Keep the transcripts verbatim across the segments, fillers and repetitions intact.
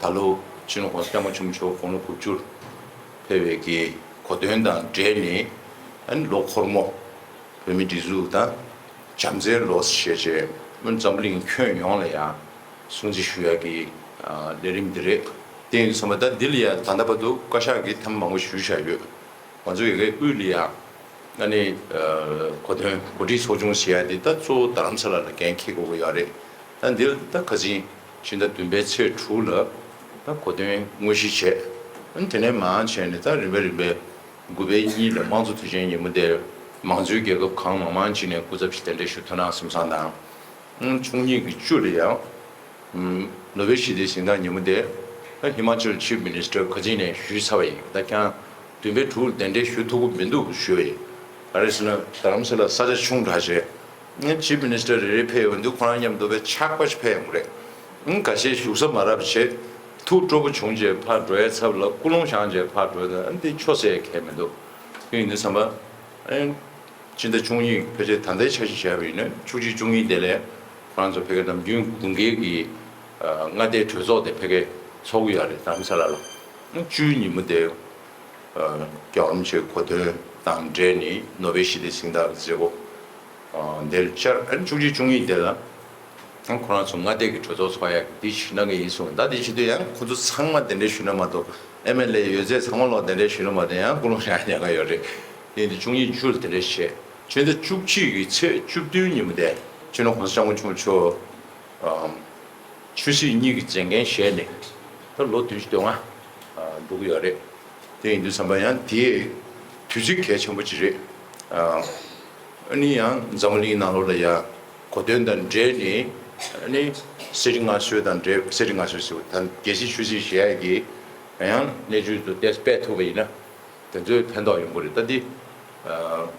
ད་ལོ་སྤྱི་ནོར་༸གོང་ས་༸སྐྱབས་མགོན་ཆེན་པོ་མཆོག་དགུང་ལོ་དགུ་བཅུར་ཕེབས་པའི་གི་གོ་སྟོན་དང་འབྲེལ་ནས། ཨ་ནི་ལོ་འཁོར་མོ་བོད་མིའི་སྒྲིག་འཛུགས་དང་བྱམས་བརྩེའི་ལོ་ཞེས་བྱས། ཨ་ནི་འཛམ་བུ་གླིང་ཁྱོན་ཡོངས་ལ་ཡང་སྲུང་བརྩི་ཞུ་ཡག་གི་ཨ་ལས་རིམ་འདི་རེད། དེ་ཡིན་དུས་ཙམ་པ་ད་འདི་ལ་ཡང་ད་ལྟ་བར་དུ་བཀའ་ཤག་གིས་ཐེངས་མང་པོ་ཞུས་བཞག་ཡོད། ང་ཚོ་ཡ་གིའི་དབུས་ལ་ཡང་ཨ་ནི་ཨ་གོ་སྟོན་གོ་སྒྲིག་ཚོགས་ཆུང་ཟེར་ཡ་དེ་ད་གཙོ་བོ་རྡ་རམ་ས་ལ་ལ་འགན་འཁྱེར་དགོས་ཀྱི་ཡོད་རེད། ད་འདིར་ད་ཁ་སང་ཕྱི་ཟླ་བདུན་པའི་ཚེས་དྲུག་ལ་ད་གོ་སྟོན་དངོས་གཞི་བྱས། ཨ་ནི་དེ་ནས་མར་བྱས་ནས་ད་རིམ་པས་རིམ་པས་དགུ་པའི་གཉིས་ལ་དམངས་གཙོ་དུས་ཆེན་ཉིན་མོ་དེར་མང་གཙོའི་རྒྱལ་ཁབ་གང་མང་མང་ཅིག་ནས་སྐུ་ཚབ་ཞིག་གདན་འདྲེན་ཞུ་ཐུབ་ན་བསམ་བསམ་དང་། ཨང་བཅུ་གཉིས་ཀྱི་བཅུ་ལ་ཡང་ནོ་བེལ་ཞི་བདེའི་གཟེངས་རྟགས་ཉིན་མོ་དེ་ད་ཧི་མ་ཅལ་ཆིབ་མི་ནིས་ཊར་ཁ་སང་ནས་ཞུས་ཚར་བ་ཡིན། ད་ཀྱང་བདུན་པའི་དྲུག་ལ་གདན་འདྲེན་ཞུ་ཐུབ་ཀྱི་མི་འདུག་ཞུ་བ་ཡིན། ག་རེ་ཟེར་ན་རྡ་རམ་ས་ལ་ས་ཆ་ཆུང་དྲགས་བྱས། ཆིབ་མི་ནིས་ཊར་རེ་རེ་ཕེབས་ཡོང་དུས་ཁོ་རང་མཉམ་དུ་དཔེ་ཆགས་པ་ཞིག་ཕེབས་ཡོང་གི་རེད། ཨང་ཁ་ཤས་བཞུགས་ས་མ་རག་པ་བྱས། ཐུགས་སྤྲོ་པོ་བྱུང་རྗེས་ཕར་འགྲོ་ཡའི་ཚབ་ལ་ཀུན་སློང་བཞག་རྗེས་ཕར་འགྲོ་ཡ་དེ་ཆོག་ཟེར་གལ་མི་འདུག་དེ་ཡིན་དུས་ཙམ་པ། ཨང་ཕྱི་ཟླ་བཅུ་གཉིས་ཕལ་ཆེར་ད་ལྟའི་འཆར་གཞི་བྱས་པ་ཡིན་ན་བཅུ་གཅིག་བཅུ་གཉིས་དེ་ལས་ཁོ་རང་ཚོ་ཕ་གིའི་ནམ་རྒྱུན་དགུན་ཁའི་གི་ཨ་མངའ་སྡེའི་གྲོས་ཚོགས་དེ་ཕ་གིར་ཚོགས་ཀྱི་ཡོད་རེད། རྡ་རམ་ས་ལ་ལ། ཨང་བཅུའི་ཉིན་མོ་དེ་ཨ་རྒྱལ་བ་རིན་པོ་ཆེའི་གོ་སྟོན་དང་འབྲེལ་ནས་ནོ་བེལ་ཞི་བདེའི་གཟེངས་རྟགས་མཛད་སྒོ་ཨ་དེར་བཅར། ཨ་བཅུ་གཅིག་བཅུ་གཉིས་དེ་ལ་ཨ་ཁོ་རང་ཚོ་མངའ་སྡེ་གི་གྲོས་ཚོགས་ཚོགས་ཡག་འདི་ཞུ་གནང་གི་ཡིན་གསུངས། ད་འདི་བྱེད་དུས་ཡང་ཁོ་ཚོ་ཚང་མ་གདན་འདྲེན་ཞུས་ན་མ་གཏོགས། ཨེམ་ཨེལ་ཨེ་ཡོད་ཚད་ཚང་མ་ལོག་གདན་འདྲེན་ཞུས་ན་མ་གཏོགས་ཡང་ཀུན་སློང་བཞག་ཉེན་ཁ་ཡོད་རེད། དེ་ཡིན་དུས་བཅུ་གཉིས་བཅུ་ལ་གདན་འདྲེན་བྱས། ཕྱི་ཟླ་བཅུ་གཅིག་གི་ཚེས་བཅུ་བདུན་ཉིན་མོ་དེ་སྤྱི་ནོར་༸གོང་ས་༸སྐྱབས་མགོན་ཆེན་པོ་མཆོག་ཨམ་ཆོས་སྲིད་གཉིས་ཀྱི་མཛད་འགན་བཞེས་ནས་ད་ལོ་བདུན་ཅུ་དོན་ལྔ་ཨ་འགྲོ་གི་ཡོད་རེད། དེ་ཡིན་དུས་ཙམ་པ་ཡང་དེའི་དུས་ཚིགས་གལ་ཆེན་པོ་ཅིག་རེད། ཨ་ཨ་ནི་ཡང་འཛམ་བུ་གླིང་ནང་ལོགས་ལ་ཡང་གོ་སྟོན་དང་འབྲེལ་ནས་ཨ་ནི་གསེར་བྲིས་མངའ་གསོལ་དང་འབྲེལ། གསེར་བྲིས་མངའ་གསོལ་ཟེར་བ་ད་རྒྱལ་སྲིད་ཆོས་སྲིད་བཞེས་ཡག་གི་ཡང་གནས་ཚུལ་དུ་ཏོག་ཙམ་སྤེལ་ཐུབ་པ་ཡིན་ན། དེ་ཚོའི་ཕན་ཐོགས་ཡོང་གི་རེད། ད་འདི་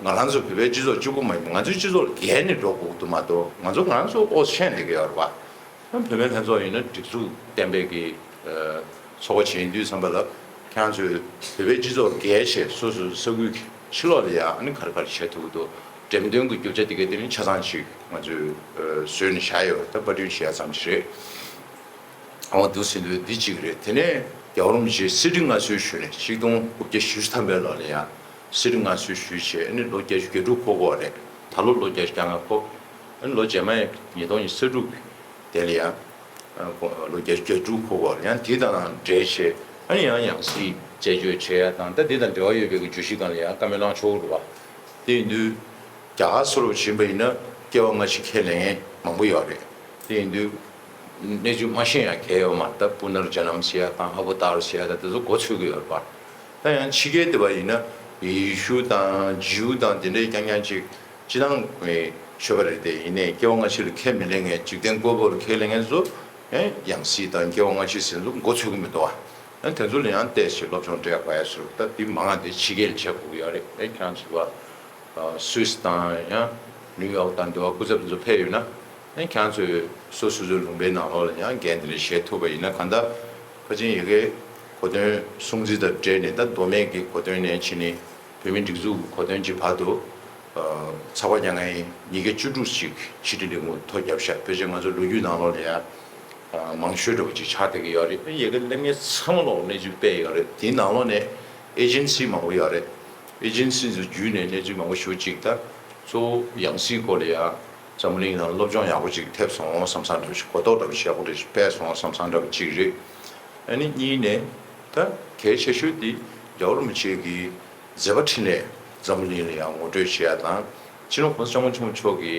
ང་རང་ཚོ་བོད་པའི་སྤྱི་ཚོགས་གཅིག་པུ་མ་ཡིན་པ་ང་ཚོའི་སྤྱི་ཚོགས་ལ་འགལ་ནས་འགྲོ་དགོས་ཀྱི་འདུག་མ་གཏོགས། ང་ཚོ་ང་རང་ཚོ་ཨོ་ཤེས་བསྡད་ཀྱི་ཡོད་རེད་པ། ཡང་བོད་པའི་ལྷན་ཚོགས་ཡིན་ན་སྒྲིག་འཛུགས་ལྡན་པའི་གི་ཚོགས་པ་ཅིག་ཡིན་དུས་ཙམ་པ་ལ་ཁྱེད་རང་ཚོས་བོད་པའི་སྤྱི་ཚོགས་ལ་འགལ་བྱས་སོ་སོའི་ས་ཁུལ་གྱི་ཕྱི་ལོགས་ལ་ཡང་ཨ་ནི་ག་རེ་ག་རེ་བྱེད་ཐུབ་ཀྱི་འདུག་འགྲེམས་སྟོན་གྱི་རྒྱུ་ཆ་དེ་གའི་དེ་ནི་ཆ་ཚང་ཅིག་ང་ཚོས་བཟོས་ནས་བཞག་ཡོད། ད་པར་སྐྲུན་བྱེད་ཡ་ཙམ་ཅིག་རེད། འོ་འདུག་ཟེར་དུས་འདི་གཅིག་རེད། དེ་ནས་རྒྱལ་བ་རིན་པོ་ཆེས་གསེར་བྲིས་མངའ་གསོལ་ཞུས་ནས་ཆིག་སྟོང་དགུ་བརྒྱ་བཞི་བཅུ་ཐམ་པའི་ལོ་ལ་ཡང་གསེར་བྲིས་མངའ་གསོལ་ཞུས་བྱས། ཨ་ནི་ལོ་བརྒྱད་ཅུ་གྱ་དྲུག་འཁོར་གྱི་ཡོད་རེད། ད་ལོ་ལོ་བརྒྱད་ཅུ་གྱ་ལྔ་འཁོར། ཨ་ནི་ལོ་རྗེས་མ་ཉིས་སྟོང་ཉི་ཤུ་རྩ་དྲུག་དེ་ལ་ཡང་ཨ་ལོ་བརྒྱད་ཅུ་གྱ་དྲུག་འཁོར་གྱི་ཡོད་རེད། ཡང་དེ་དང་འབྲེལ་བྱས་ཨ་ནི་ཡང་ཡང་སྲིད་རྩད་གཅོད་བྱེད་ཡ་དང་། ད་དེ་དང་འབྲེལ་བ་ཡོད་པའི་གི་བརྗོད་གཞི་སྒང་ལ་ཡང་བཀའ་མོལ་གནང་ཆོག་གི་རེད་པ། དེ་ཡིན་དུས་རྒྱ་གར་སོགས་ལ་ཕྱིན་པ་ཡིན་ན་སྐྱེ་བ་སྔ་ཕྱི་ཁས་ལེན་མཁན་མང་པོ་ཡོད་རེད། དེ་ཡིན་དུས་གནས་ཚུལ་མ་ཤེས་ཡ་གང་ཡང་ཡོད་མ་རེད། ད་པུ་ནར་ཇ་ནམ་ཟེར་ཡ་དང་ཨ་བ་ཏར་ཟེར་ཡ་དང་དེ་ཚོ་མགོ་ཚོད་ཀྱི་ཡོད་རེད་པ། ད་ཡང་ཕྱི་རྒྱལ་དེ་པ་ཡིན་ན་ཡེ་ཤུ་དང་ཇིའུ་དང་དེ་འདྲའི་རྐྱང་རྐྱང་ཅིག་སྤྱིར་བཏང་གི་ཆོས་པ་རེད་དེ། ཡིན་ནའི་སྐྱེ་བ་སྔ་ཕྱི་ལ་ཁས་མི་ལེན་མཁན། འཇིག་རྟེན་བཀོད་པ་ལ་ཁས་ལེན་མཁན་ཚོ་ཡང་ཡང་སྲིད་དང་སྐྱེ་བ་སྔ་ཕྱི་ཟེར་ཚོ་མགོ་ཚོད་ཀྱི་མི་འདུག་པ། ཡང་དེ་ཚོ་ལ་ཡང་ཏོག་ཙམ་སློབ་སྦྱོང་སྤྲད་དགོས་ཡ་ཟེར། ད་འདི་མང་ང་དེ་ཕྱི་རྒྱལ་ལ་བྱེད་དགོས་ཀྱི་ཡོད་རེད། ཨེ་ཁྱེད་རང་ཚོ་བ་སུད་སི་དང་ཡང་ནིའུ་ཡོག་དང་འདི་བ་སྐུ་ཚབ་དེ་ཚོ་ཕེབས་ཡོད་ན། ཨེ་ཁྱེད་རང་ཚོས་སོ་སོ་སོའི་ལུང་པའི་ནང་ལོགས་ལ་ཡང་འགན་དེ་འདྲ་བཞེས་ཐུབ་པ་ཡིན་ན། གང་ལྟར་ཕལ་ཆེར་ཡ་གིའི་གོ་སྟོན་སྲུང་བརྩི་དང་འབྲེལ་ནས་ད་མདོ་སྨད་ཀྱི་གོ་སྟོན་ནས་ཕྱིན་ནས་བོད་མིའི་སྒྲིག་འཛུགས་ཀྱི་གོ་སྟོན་གྱི་བར་དུ་ཚགས་པར་རྒྱག་མཁན་ཉིས་བརྒྱ་བཅུ་དྲུག་ཅིག་ཕྱི་དྲིལ་ལས་ཁུངས་ཐོ་བརྒྱབ་ཤག་ཕལ་ཆེར་ང་ཚོ་ལོ་རྒྱུས་ནང་ལོགས་ལ་ཡང་མང་ཤོས་འདྲ་བོ་ཅིག་ཆགས་བསྡད་ཀྱི་ཡོད་རེད། ཡ་གི་སླེབས་མཁན་ཚང་མ་ལོག་གནས་ཚུལ་སྤེལ་ཡོད་རེད། དེའི་ནང་ལོགས་ནས་ཨེ་ཇེན་སི་མང་པོ་ཡོད་རེད། ཨེ་ཇེན་སི་ཚོ་བརྒྱུད་ནས་གནས་ཚུལ་མང་པོ་ཞེ་པོ་ཅིག་ད་གཙོ་བོ་ཡང་སྲིད་སྐོར་ལ་ཡང་འཛམ་བུ་གླིང་ནང་སློབ་སྦྱོང་ཡག་པོ་ཅིག་ཐེབས་སོང་བསམ་བསམ་འདྲ་བོ་ཅིག་གོ་རྟོགས་འདྲ་བོ་ཞིག་ཡག་པོ་འདྲ་ཞིག་སྤེལ་སོང་བསམ་བསམ་འདྲ་བོ་ཅིག་རེད། ཨ་ནི་གཉིས་ནས་ད་གལ་ཆེ་ཤོས་དེ་རྒྱལ་བ་རིན་པོ་ཆེ་གི་མཛད་པ་འཕྲིན་ལས་འཛམ་བུ་གླིང་ལ་ཡང་ངོ་སྤྲོད་བྱེད་ཡ་དང་། སྤྱི་ནོར་༸གོང་ས་༸སྐྱབས་མགོན་ཆེན་པོ་མཆོག་གི་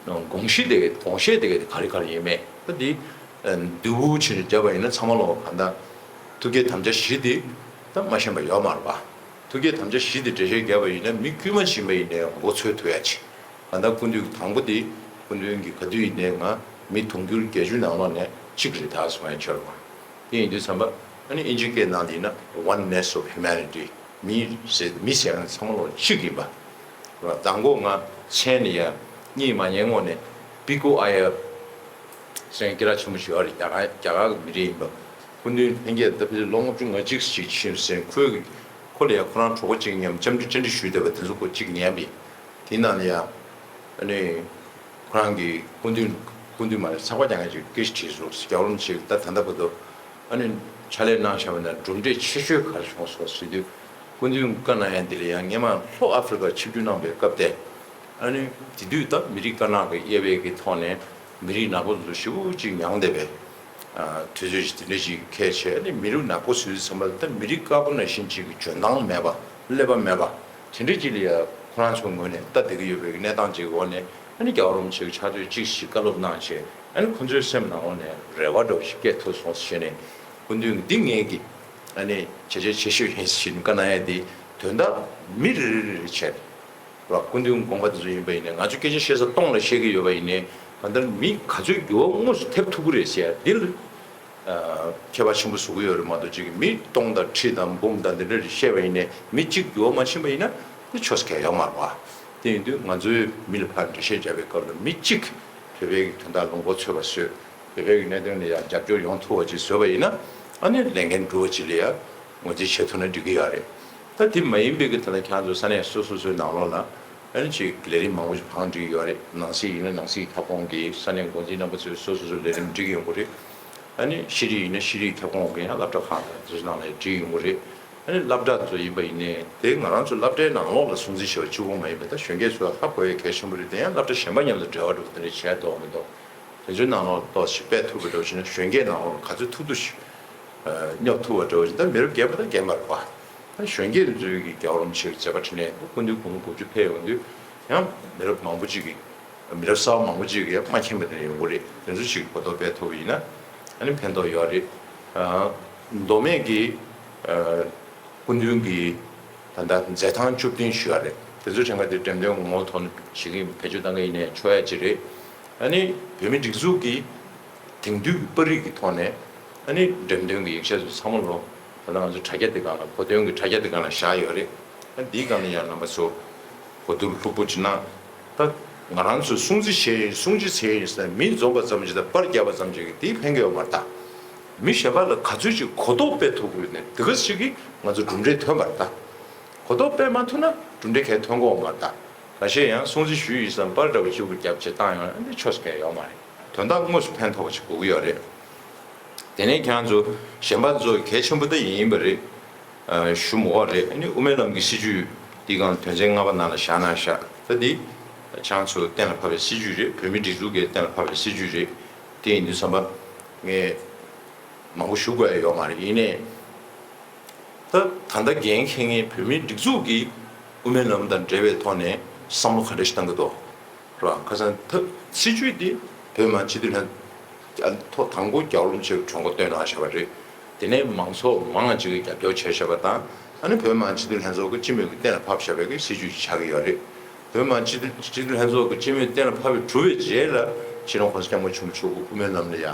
དགོངས་གཞི་དེ་གའི་དགོངས་བཞེད་དེ་གའི་དེ་ག་རེ་ག་རེ་ཡིན་མེད། ད་འདི་བསྡུས་ཕྱིར་བརྒྱབ་པ་ཡིན་ན་ཚང་མ་ལོག་གང་ལྟར་ ཐུགས་བསྐྱེད་དམ་བཅའ་བཞི་དེ་ད་མ་ཤེས་པ་ཡོད་མ་རེད་པ། ཐུགས་བསྐྱེད་དམ་བཅའ་བཞི་དེ་འགྲེལ་བཤད་བརྒྱབ་པ་ཡིན་ན་མི་དཀྱུས་མ་ཕྱིན་པ་ཡིན་ནའི་མགོ་ཚོས་ཐུབ་ཡ་ཆེ། གང་ལྟར་སྐུ་མདུན་དང་པོ་དེ་སྐུ་མདུན་གྱི་ག་དུས་ཡིན་ནའི་ང་མི་དུང་ཕྱུར་བརྒྱད་ཅུ་ནང་ལོགས་ནས་གཅིག་རེད་ད་གསུང་ཡ་ཆོད་པ། དེ་ཡིན་དུས་ཙམ་པ་ཨ་ནི་ཨིན་ཇི་སྐད་ནང་ལ་ཡིན་ན་oneness of humanity། མི་ཟེར་མི་ཟེར་ཡ་ཚང་མ་ལོག་གཅིག་ཡིན་པ། མདང་དགོང་ང་མཚན་ནས་ཡ་གཉིད་མ་ཉལ་སྔོན་ནས་པི་ཀོ་ཨ་ཡ་སེང་སྐྱེས་ར་ཆེན་པོ་ཞིག་ཡོད་རེད། རྒྱ་གར་རྒྱ་གར་གྱི་མི་རིགས་ཡིན་པ། སྐུ་མདུན་ལྷན་རྒྱས་ད་ཕི་ལོ་ལྔ་བཅུ་ང་གཅིག་ཞིག་ཕྱིན་ཟིན་ཁོས་ཁོ་ལ་ཡ་ཁོ་རང་གྲོགས་པོ་གཅིག་མཉམ་བཅར་འདྲི་བཅར་འདྲི་ཞུས་བསྡད་པ་དེ་ཚོ་ཁོ་གཅིག་ཉན་པས། དེ་ནང་ལ་ཡ་ཨ་ནི་ཁོ་རང་གི་སྐུ་མདུན་སྐུ་མདུན་མ་རེད། ཚགས་པར་རྒྱག་མཁན་ཅིག་སྐད་ཆ་དྲིས་སོང་། རྒྱལ་བ་རིན་པོ་ཆེས་ད་ད་ལྟ་བར་དུ་ཨ་ནི་ཕྱག་ལས་གནང་བཞག་པ་ན་གྲུབ་འབྲས་ཆེ་ཤོས་ག་རེ་བྱུང་སོང་ཟེར་དུས། སྐུ་མདུན་བཀའ་གནང་ཡ་འདི་ལ་ཡང་སྔོན་མ་ལྷོ་ཨ་ཧྥེ་རི་ཀར་ཆིབས་བསྒྱུར་གནང་པའི་སྐབས་དེ། ཨ་ནི་དེ་དུས་ད་མི་རིགས་དཀར་ནག་གི་དབྱེ་བའི་གི་ཐོག་ནས་མི་རིགས་ནག་པོ་ཚོ་ཞེ་པོ་ཅིག་མྱངས་བསྡད་པའི་དུས་ཚོད་ཅིག་དེ་འདྲ་ཅིག་ཁེལ་བྱས། ཨ་ནི་མི་རིགས་ནག་པོ་ཟེར་དུས་ཙམ་པ་ལ་ད་མི་རིགས་དཀར་པོ་ནང་བཞིན་ཅིག་གི་འཇོན་ཐང་མེད་པ་ཀླད་པ་མེད་པ་དེ་འདྲ་ཅིག་ལ་ཡ་ཁོ་རང་ཚོའི་ངོས་ནས་ལྟ་བསྡད་ཀྱི་ཡོད་པའི་གི་གནས་སྟངས་ཅིག་གི་འོག་ནས། ཨ་ནི་རྒྱལ་བ་རིན་པོ་ཆེ་གི་ཕྱག་ཚོད་གཅིག་ཞིག་བཀའ་སློབ་གནང་བྱས། ཨ་ནི་ཁོ་ཚོའི་སེམས་ནང་ལོགས་ནས་རེ་བ་འདྲ་བོ་ཞིག་སྐྱེས་ཐུབ་སོང་ཟེར་ནས། སྐུ་མདུན་འདི་ངེད་ཀྱི་ཨ་ནི་བྱས་རྗེས་ཆེ་ཤོས་ཡིན་ཟེར་ནས་བཀའ་གནང་ཡ་འདི་དོན་དག་མི་རེ་རེ་རེ་རེ་བྱས་ནས་རོགས། སྐུ་མདུན་དགོངས་པ་འདི་ཚོ་ཡིན་པ་ཡིན་ནའི་ང་ཚོ་སྐད་ཆ་བཤད་ས་སྟོང་ལ་བཤད་ཀྱི་ཡོད་པ་ཡིན་ནའི་གང་ལྟར་མི་ག་ཚོད་འགྱུར་བ་དངོས་སུ་ཐེབས་ཐུབ་ཀྱི་རེད་ཟེར་ཡ་འདི་ལ་ཨ་ཁྱད་པར་ཆེན་པོ་བཟོ་གི་ཡོད་རེད་མ་གཏོགས། གཅིག་གིས་མི་སྟོང་དང་ཁྲི་དང་འབུམ་དང་འདི་འདྲ་རེ་བཤད་པ་ཡིན་ནའི་མི་གཅིག་འགྱུར་བ་མ་ཕྱིན་པ་ཡིན་ན་དེ་ཆོས་གལ་ཡོད་མ་རེད་པ། དེ་ཡིན་དུས་ང་ཚོའི་མི་ལ་ཕར་འགྲེལ་བཤད་བརྒྱབ་པའི་སྐབས་ལ་མི་གཅིག་བོད་པའི་དོན་དག་ལ་མགོ་ཚོས་པ་བཟོས། བོད་པའི་གནད་དོན་ལ་ཡང་རྒྱབ་སྐྱོར་ཡོང་ཐུབ་པ་ཅིག་བཟོས་པ་ཡིན་ན། ཨ་ནི་ལས་འགན་སྒྲུབ་པ་ཅིག་ལ་ཡང་ངོས་འཛིན་བྱེད་ཐུབ་ན་འགྲིག་གི་ཡོད་རེད། ད་དེ་མ་ཡིན་པའི་གི་ད་ལྟ་ཁྱེད་ཚོ་ས་གནས་སོ་སོ་སོའི་ནང་ལོགས་ལ་ཨ་ནི་ཅིག་ལས་རིམ་མང་པོ་ཞིག་བང་སྒྲིག་ཡོད་རེད། ནང་སྲིད་ཡིན་ན་ནང་སྲིད་ཁྱབ་ཁོངས་ཀྱི་ས་གནས་འགོ་འཛིན་རྣམ་པ་ཚོས་སོ་སོ་སོའི་ལས་རིམ་སྒྲིག་ཡོང་གི་རེད། ཨ་ནི་ཤེས་རིག་ཡིན་ན་ཤེས་རིག་ཁྱབ་ཁོངས་ཀྱི་ཡང་སློབ་གྲྭ་ཁག་དང་དེ་ཚོའི་ནང་ལ་སྒྲིག་ཡོང་གི་རེད། ཨ་ནི་སློབ་གྲྭ་ཚོ་ཡིན་པ་ཡིན་ནའི་དེ་ང་རང་ཚོ་སློབ་གྲྭའི་ནང་ལོགས་ལ་སྲུང་བརྩི་བྱེད་པ་གཅིག་པོ་མ་ཡིན་པ་ད་གཞོན་སྐྱེས་ཚོས་ཧ་གོ་ཡའི་གལ་ཆེན་པོ་རེད། དེ་ཡང་སློབ་གྲྭ་གཞན་པ་མཉམ་དུ་འབྲེལ་བ་འགྲོ་དེ་འདྲ་བྱས་འདུག་མི་འདུག་དེ་ཚོའི་ནང་ལོགས་ཏོག་ཙམ་སྤེལ་ཐུབ་པ་འདྲ་བོ་ཞིག་ན་གཞོན་སྐྱེས་ནང་ལོགས་ལ་ག་ཚོད་ཐུབ་ཐུབ་ཞིག་སྙོབ་ཐུབ་པ་འདྲ་བོ་ཞིག་ད་མི་རབས་རྒན་པ་དང་རྒན་པ་རེད་པ། ད་གཞོན་སྐྱེས་ཚོའི་གི་རྒྱལ་བ་རིན་པོ་ཆེའི་མཛད་པ་འཕྲིན་ལས་སྐུ་མདུན་དགུང་ལོ་དགུ་བཅུ་ཕེབས་ཡོང་དུས་ཡང་མི་རབས་མང་པོ་ཅིག་གིས་མི་རབས་གསར་པ་མང་པོ་ཅིག་གིས་མ་མཁྱེན་པ་དེ་འདྲ་ཡོང་གི་རེད། དེ་ཚོ་ཞིག་གོ་རྟོགས་སྤེལ་ཐུབ་པ་ཡིན་ན་ཨ་ནི་ཕན་ཐོགས་ཡོད་རེད། མདོ་སྨད་ཀྱི་སྐུ་མདུན་གྱི་ད་ལྟ་མཛད་ཐེངས་བཅུ་བདུན་ཞུ་ཡ་རེད། དེ་ཚོ་ཕྲན་ག་དེ་འགྲེམས་སྟོན་ངོ་ཐོག་ནས་བྱེད་ཀྱི་བེད་སྤྱོད་བཏང་གི་ཡིན་ནའི་ཆོག་ཡ་ཅིག་རེད། ཨ་ནི་བོད་མིའི་སྒྲིག་འཛུགས་ཀྱི་དེང་དུས་ཀྱི་པར་རིས་ཀྱི་ཐོག་ནས་ཨ་ནི་འགྲེམས་སྟོན་གྱི་ཡིག་ཆ་ཚོ་ཚང་མ་ལོ་ད་ལྟ་ང་ཚོ་དྲ་རྒྱ་དེ་སྒང་ལ་གོ་སྟོན་གྱི་དྲ་རྒྱ་དེ་སྒང་ལ་བཞག་ཡོད་རེད། ཨ་འདིའི་སྒང་ལ་ཡང་རྣམ་པ་ཚོ་གོ་བསྡུར་ལྷུག་པོ་ཅིག་གནང་། ད་ང་རང་ཚོས་སྲུང་བརྩི་བྱས་ཡིན་སྲུང་བརྩི་བྱས་ཡིན་ཟེར་ནས་མིང་འཛོམས་པ་ཙམ་གྱིས་དང་པར་བརྒྱབ་པ་ཙམ་གྱིས་དེས་ཕན་གྱི་ཡོད་མ་རེད་ད། མི་གཞན་པ་ལ་ག་ཚོད་ཅིག་གོ་རྟོགས་སྤེལ་ཐུབ་དགོས་ནས་དེ་ག་ཞིག་གིས་ང་ཚོ་གྲུབ་འབྲས་ཐོན་པ་རེད་ད། གོ་རྟོགས་སྤེལ་མ་ཐུབ་ན་གྲུབ་འབྲས་གང་ཐོན་གྱི་ཡོད་མ་རེད་ད། ཁ་ཤས་ཡང་སྲུང་བརྩི་ཞུས་ཡིན་བསམ་པར་འདྲ་བོ་གཅིག་པུ་བརྒྱབ་བྱས་བཏང་ཡོང་ན་འདི་ཆོས་སུ་གང་ཡོད་མ་རེད། དོན་དག་དངོས་སུ་ཕན་ཐོགས་པ་ཞིག་དགོས་ཀྱི་ཡོད་རེད། དེ་ནས་ཁྱེད་རང་ཚོ་གཞན་པ་ཚོ་གལ་ཆེན་པོ་ད་ཡིན་པ་རེད། ཨ་ཞུ་མི་དགོས་རེད། ཨ་ནི་དབུ་མའི་ལམ་གྱི་སྲིད་བྱུས་འདི་སྒང་དོན་ཚན་ལྔ་པ་ནང་ལ་བཞག་ན་བཞག་ད་འདི་ཁྱེད་རང་ཚོ་གཏན་ལ་ཕབ་པའི་སྲིད་བྱུས་རེད། བོད་མིའི་སྒྲིག་འཛུགས་ཀྱིས་གཏན་ལ་ཕབ་པའི་སྲིད་བྱུས་རེད། དེ་ཡིན་དུས་ཙམ་པ་ངས་མང་པོ་ཞུ་དགོས་ཡ་ཡོད་མ་རེད། ཡིན་ནའི། ད་ད་ལྟ་འགན་འཁྱེར་མཁན་བོད་མིའི་སྒྲིག་འཛུགས་ཀྱིས་དབུ་མའི་ལམ་དང་འབྲེལ་བའི་ཐོག་ནས་བསམ་བློ་ག་འདྲ་ཞིག་བཏང་གི་འདུག་ར། ཁ་སང་ད་སྲིད་བྱུས་འདི་བོད་མི་མང་སྤྱི་འཐུས་ལྷན་ཚོགས་ཐོག་དང་པོ་རྒྱལ་བ་རིན་པོ་ཆེའི་གྲོས་འགོ་བཏོན་གནང་བཞག་པ་རེད། དེ་ནས་མང་ཚོགས་མང་ཅིག་གིས་རྒྱབ་སྐྱོར་བྱས་བཞག་པ་དང་། ཨ་ནི་བོད་མི་མང་སྤྱི་འཐུས་ལྷན་ཚོགས་ཀྱིས་སྤྱི་མོས་ཀྱིས་གཏན་ལ་ཕབ་བཞག་པའི་གི་སྲིད་བྱུས་ཤིག་ཆགས་ཀྱི་ཡོད་རེད། བོད་མི་མང་སྤྱི་འཐུས་སྤྱི་འཐུས་ལྷན་ཚོགས་ཀྱིས་སྤྱི་མོས་གཏན་ལ་ཕབ་པའི་གྲུབ་པའི་རྗེས་ལ་སྤྱི་ནོར་༸གོང་ས་༸སྐྱབས་མགོན་ཆེན་པོ་མཆོག་གི་དབུ་མའི་ལམ་ལ་ཡ་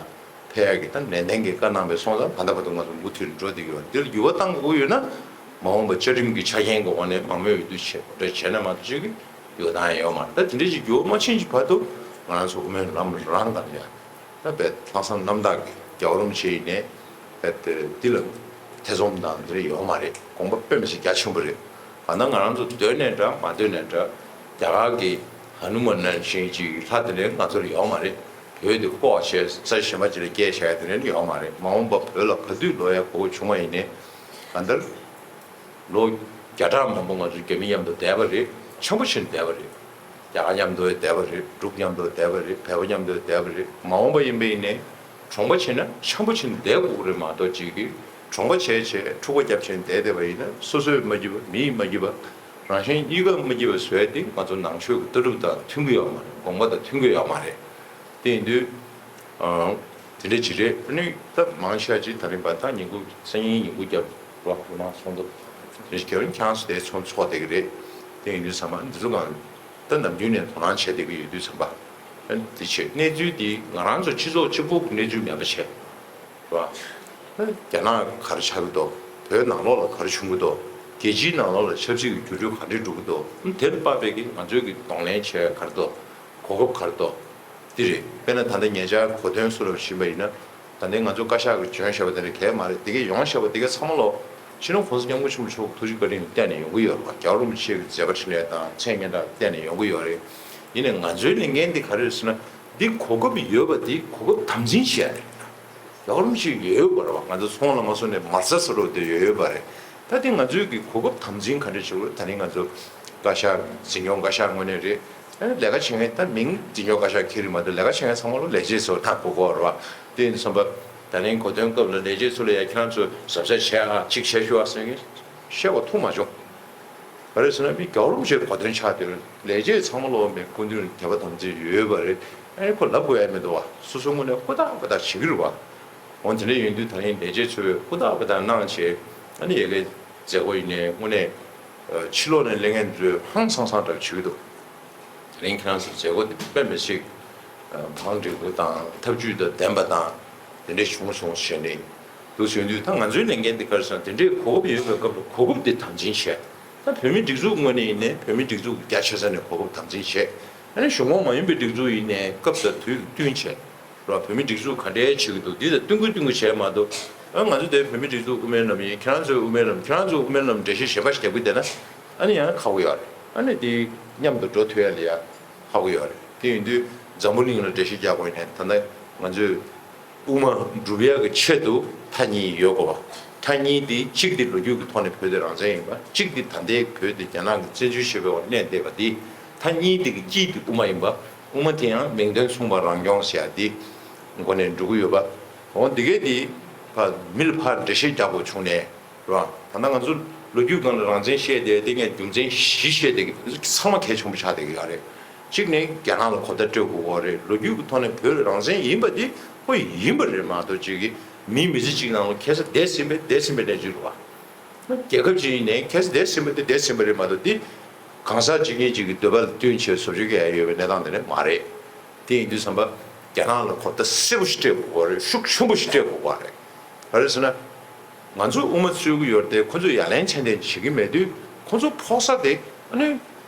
ཕེབས་ཡག་གི་ད་ནན་ཏན་གྱི་བཀའ་གནང་བའི་སོང་ཙང་ད་ལྟ་བར་དུ་ང་ཚོ་མུ་མཐུད་འགྲོ་བསྡད་ཀྱི་ཡོད། འདིར་འགྱུར་བ་གཏང་དགོས་ཡོད་ན་མ་འོངས་པ་བཅའ་ཁྲིམས་ཀྱི་ཆ་རྐྱེན་གྱི་འོག་ནས་མང་མོས་འོས་བསྡུ་བྱེད་དགོས་འདྲ་བྱས་ན་མ་གཏོགས་ཅིག་གི་འགྱུར་བ་གཏང་ཡ་ཡོད་མ་རེད། ད་དེ་འདྲ་ཅིག་འགྱུར་བ་མ་ཕྱིན་གྱི་བར་དུ་ང་རང་ཚོ་དབུ་མའི་ལམ་རང་དང་ཡ་ད་བས་ལྷག་བསམ་རྣམ་དག་གི་རྒྱལ་བ་རིན་པོ་ཆེ་ཡིན་ནས་བས་འདི་ལ་ཐེ་ཚོམ་དང་འདི་རེ་ཡོད་མ་རེད། དགོངས་པ་དཔེ་མི་སྲིད་རྒྱ་ཆེན་པོ་རེད། གང་ལྟར་ང་རང་ཚོ་འདོད་ནས་འདྲ་མ་འདོད་ནས་འདྲ་རྒྱ་གར་གྱི་ཧ་ནུ་མ་ནན་བཞིན་ཅིག་ལྷ་དེ་འདྲའི་ང་ཚོར་ཡོད་མ་རེད། བོད་དེ་ལྐོག་བྱས་ས་གཞན་པ་ཅིག་ལ་སྐྱེལ་བྱ་ཡ་དེ་འདྲ་ཡོད་མ་རེད། མ་འོངས་པ་བོད་ལ་ག་དུས་ལོག་ཡ་གོ་བྱུང་བ་ཡིན་ནའི་གང་ལྟར་ལོ་བརྒྱ་ཕྲག་མང་པོ་ང་ཚོ་རྒྱ་མི་མཉམ་དུ་བསྡད་པ་རེད། འཆམ་པོ་བྱས་ནས་བསྡད་པ་རེད། རྒྱ་གར་མཉམ་དུ་བསྡད་པ་རེད། འབྲུག་མཉམ་དུ་བསྡད་པ་རེད། བལ་པོ་མཉམ་དུ་བསྡད་པ་རེད། མ་འོངས་པ་ཡིན་པ་ཡིན་ནའི་གྲོང་པ་བྱས་ན་འཆམ་པོ་བྱས་ནས་བསྡད་དགོས་ཀྱི་རེད་མ་གཏོགས་ཅིག་གིས་གྲོང་པ་བྱས་བྱས་འཁྲུག་པ་བརྒྱབ་བྱས་ནས་བསྡད་བསྡད་པ་ཡིན་ན་སོ་སོས་མ་འགྱུར་བ་མིས་མ་འགྱུར་བ་རང་གཞན་གཉིས་ཀ་མ་སྐྱིད་པ་བཟོས་ཏེ་ང་ཚོ་ནང་ཆོས་ཀྱི་ལྟ་གྲུབ་དང་མཐུན་གྱི་ཡོད་མ་རེད། དགོངས་པ་དང་མཐུན་གྱི་ཡོད་མ་རེད། དེ་ཡིན་དུས། ཨང་ དེ་འདྲ་ཅིག་རེད། ཨ་ནི་ད་མང་ཤོས་ཅིག་ད་རིང་བར་ད་ཉིན་གུང་སང་ཉིན་ཉིན་གུང་རྒྱབ་རོགས་རོགས་མ་སོང་འདུག་དེ་རྒྱབ་རིང་ཁྱང་སུ་དེ་ཚོང་ཚོགས་བསྡད་ཀྱི་རེད། དེ་ཡིན་དུས་ཚང་མ་འདི་ཚོ་གང་ད་ནམ་རྒྱུན་ནས་དོ་སྣང་བྱས་བསྡད་ཀྱི་ཡོད་དུས་ཚང་མ་ཨ་ནི་དེ་བྱས་གནས་ཚུལ་འདི་ང་རང་ཚོ་སྤྱི་ཚོགས་གཅིག་པོ་གི་གནས་ཚུལ་མེད་པ་བྱས། རེད་བ། རྒྱ་ནག་ག་རེ་ཆགས་ཀྱི་འདུག་བོད་ནང་ལོགས་ལ་ག་རེ་བྱུང་གི་འདུག་རྒྱལ་སྤྱིའི་ནང་ལོགས་ལ་ཆབ་སྲིད་ཀྱི་འགྱུར་འགྲོས་ག་འདྲས་འགྲོ་གི་འདུག་དེ་ལ་དཔག་པའི་གི་ང་ཚོས་ཀྱི་གདོང་ལེན་བྱེད་ཡ་ག་རེ་འདུག་གོ་སྐབས་ག་རེ་འདུག་འདི་རེད། དཔེར་ན་ད་ལྟ་ཉེ་ཆར་གོ་སྟོན་སུ་ལ་ཕྱིན་པ་ཡིན་ན། ད་ལྟའི་ང་ཚོ་བཀའ་ཤག་གི་འཇོན་ཞེས་པ་དེ་འདྲ་གལ་མ་རེད། དེ་གས་ཡོང་ཞེས་པ་དེ་གས་ཚང་མ་ལོ་སྤྱི་ནོར་༸གོང་ས་༸སྐྱབས་མགོན་ཆེན་པོ་མཆོག་གི་ཐུགས་རྗེ་བཀའ་དྲིན་ལ་བརྟེན་ནས་ཡོང་གི་ཡོད་རེད་བ། རྒྱལ་བ་རིན་པོ་ཆེ་གི་མཛད་པ་འཕྲིན་ལས་དང་མཚན་སྙན་གྲགས་ལ་བརྟེན་ནས་ཡོང་གི་ཡོད་རེད། ཡིན་ནའི་ང་ཚོའི་ལས་འགན་དེ་ག་རེ་རེད་ཟེར་ན། འདི་གོ་སྐབས་ཡོད་པ་དེ་གོ་སྐབས་དམ་འཛིན་བྱེད་ཡ་རེད། རོགས་རམ་ཞིག་ཡོད་པ་རེད་བ། ང་ཚོ་ཚོང་ལ་མ་སོང་ནས་མ་རྩ་ས་རུ་དེ་ཡོད་ཡོད་པ་རེད། ད་དེ་ང་ཚོའི་གི་གོ་སྐབས་དམ་འཛིན་ག་འདྲ་བྱེད་དགོས་རེད། ད་ནི་ང་ཚོ་བཀའ་ཤག་འཛིན་སྐྱོང་བཀའ་ཤག་ངོས་ནས་རེད། ཨ་ནི་ལས་ཀ་བྱེད་མཁན་ད་མིང་འཛིན་སྐྱོང་བཀའ་ཤག་ཁྱེར་རེད་མ་གཏོགས་ལས་ཀ་བྱེད་མཁན་ཚང་མ་ལོ་ལས་བྱེད་ཚོ་ད་གོ་གོ་རེད་བ། དེ་ཡིན་བསམ་པ། ད་ནི་གོ་སྟོན་སྐབས་ལ་ལས་བྱེད་ཚོ་ལ་ཡ་ཁྱེད་རང་ཚོ་གཟབ་གཟབ་བྱས་ཨ་གཅིག་བྱས་ཤོག་ཨ་ཟེར་མཁན་བཤད་པ་ཐུག་མ་བྱུང་། ག་རེ་ཟེར་ན་མི་རྒྱལ་བ་རིན་པོ་ཆེའི་གོ་སྟོན་ཆགས་དེར་ལས་བྱེད་ཚང་མ་ལོ་མེད་སྐུ་མདུན་དད་པ་དམ་ཚིག་ཡོད་པ་རེད། ཨ་ནི་ཁོ་ལབ་དགོས་ཡ་མི་འདུག་བ། སོ་སོའི་ངོས་ནས་ཧུར་ཐག་ཧུར་ཐག་བྱེད་ཀྱི་རེད་བ། འོ་དེ་འདྲ་ཡིན་དུས་ད་རིང་ལས་བྱེད་ཚོས་ཧུར་ཐག་ཧུར་ཐག་གནང་བྱས་ཨ་ནི་ཡ་གི་མཛད་སྒོ་ཡིན་ནའི་དངོས་གནས་ཕྱི་ལོགས་ནས་སླེབས་མཁན་ཚོས་ཧང་སང་སང་འདྲ་བྱེད་ཀྱི་འདུག་དེ་རིང་ཁྱེད་རང་ཚོའི་མཛད་སྒོ་འདི་དཔེ་མི་སྲིད་མང་འགྲིག་པོ་དང་ཐབས་ཇུས་དང་ལྡན་པ་དང་དེ་འདྲ་བྱུང་སོང་ཞེས་ནས་འདུག་ཟེར་དུས། ད་ང་ཚོའི་ལས་འགན་འདི་ག་རེ་ཟེར་ན་དེ་འདྲའི་གོ་སྐབས་ཡོད་པའི་སྐབས་ལ་གོ་སྐབས་འདི་དམ་འཛིན་བྱས། ད་བོད་མི་སྒྲིག་འཛུགས་ངོས་ནས་ཡིན་ནའི་བོད་མི་སྒྲིག་འཛུགས་ཀྱི་རྒྱ་ཆེ་ས་ནས་གོ་སྐབས་དམ་འཛིན་བྱས། ཨ་ནི་གཞུང་ཁོངས་མ་ཡིན་པའི་སྒྲིག་འཛུགས་ཡིན་ནའི་སྐབས་དང་དུས་ཀྱིས་བསྟུན་བྱས། རོགས་བོད་མི་སྒྲིག་འཛུགས་ག་འདྲའི་བྱེད་ཀྱི་འདུག་འདི་དང་བསྟུན་དགོས་བསྟུན་དགོས་བྱས་མ་གཏོགས། ཨ་ང་ཚོ་དེ་བོད་མི་སྒྲིག་འཛུགས་དབུ་མའི་ལམ་ཡིན། ཁྱེད་རང་ཚོའི་དབུ་མའི་ལམ་ཁྱེད་རང་ཚོའི་དབུ་མའི་ལམ་འགྲེལ་བཤད་གཞན་པ་ཞིག་རྒྱག་གི་བསྡད་ན་ཨ་ནི་ཡང་ཁག་པོ་ཡོད་རེད། ཨ་ནི་དེ་མཉམ་དུ་འགྲོ་ཐུབ་ཡ་ལ་ཡ་ཁག་པོ་ཡོད་རེད། དེ་ཡིན་དུས་འཛམ་བུ་གླིང་ལ་འགྲེལ་བཤད་རྒྱག་དགོས་ཡིན་ནའི་ད་ལྟ་ང་ཚོའི་དབུ་མ་སྒྲུབ་ཡ་གི་ཆེད་དུ་མཐའ་གཉིས་ཡོད་དགོས་པ། མཐའ་གཉིས་དེ་གཅིག་དེ་ལོ་རྒྱུས་ཀྱི་ཐོག་ནས་བོད་དེ་རང་བཙན་ཡིན་པ། གཅིག་དེ་ད་ལྟའི་བོད་དེ་རྒྱ་ནག་གིས་བཙན་འཛུལ་བྱས་པའི་འོག་གནས་བསྡད་པ་དེ། མཐའ་གཉིས་དེ་གི་དཀྱིལ་དེ་དབུ་མ་ཡིན་པ། དབུ་མ་དེ་ཡང་མིང་དོན་མཚུངས་པ་རང་སྐྱོང་ཟེར་ཡ་དེ་སྒོ་ནས་འགྲོ་གི་ཡོད་པ། འོ་འདི་གས་དེ་ཕ་མི་ལ་ཕར་འགྲེལ་བཤད་རྒྱག་དགོས་བྱུང་ནས་རེད་བ། ད་ལྟ་ང་ཚོ་ལོ་རྒྱུས་སྒང་ལ་རང་བཙན་བཤད་བསྡད་དེ་ངས་རྒྱུ་མཚན་བཞི་བཤད་བསྡད་ཀྱི་འདུག་ཚང་མ་གལ་ཆེན་པོ་ཆགས་བསྡད་ཀྱི་ཡོད་རེད། གཅིག་ནི་རྒྱ་ནག་ལ་གོ་བརྡ་སྤྲོད་དགོས་ཀྱི་ཡོད་རེད། ལོ་རྒྱུས་ཀྱི་ཐོག་ནས་བོད་རང་བཙན་ཡིན་པ་དེ་ཁོ་ཡིན་པ་རེད་མ་གཏོགས་གཅིག་གིས་མིའི་མི་ཚེ་གཅིག་ནང་ལ་ཁ་སང་འདས་ཟིན་པའི་འདས་ཟིན་པའི་གནས་ཚུལ་རེད་བ། རྒྱལ་ཁབ་ཅིག་ཡིན་ནའི་ཁ་སང་འདས་ཟིན་པ་དེ་འདས་ཟིན་པ་རེད་མ་གཏོགས་དེ་གང་ཟག་གཅིག་གཉིས་གཅིག་གི་འདོད་པ་ལ་བསྟུན་བྱས་བཟོ་བཅོས་བྱེད་ཡ་ཡོད་པའི་གནས་སྟངས་དེ་འདྲ་མ་རེད། དེ་ཡིན་དུས་ཙམ་པ་རྒྱ་ནག་ལ་གོ་བརྡ་གསལ་པོ་ཞིག་སྤྲད་དགོས་པ་རེད། ཤུགས་ཆེན་པོ་ཞིག་སྤྲད་དགོས་པ་རེད། ག་རེ་ཟེར་ན། ང་ཚོ་དབུ་མ་རྩོད་ཀྱི་ཡོད་རེད་དེ་ཁོ་ཚོས་ཡ་ལན་ཚད་ལྡན་བྱེད་ཀྱི་མེད་དུས་ཁོ་ཚོ་ཕོག་ས་དེ་ཨ་ནི།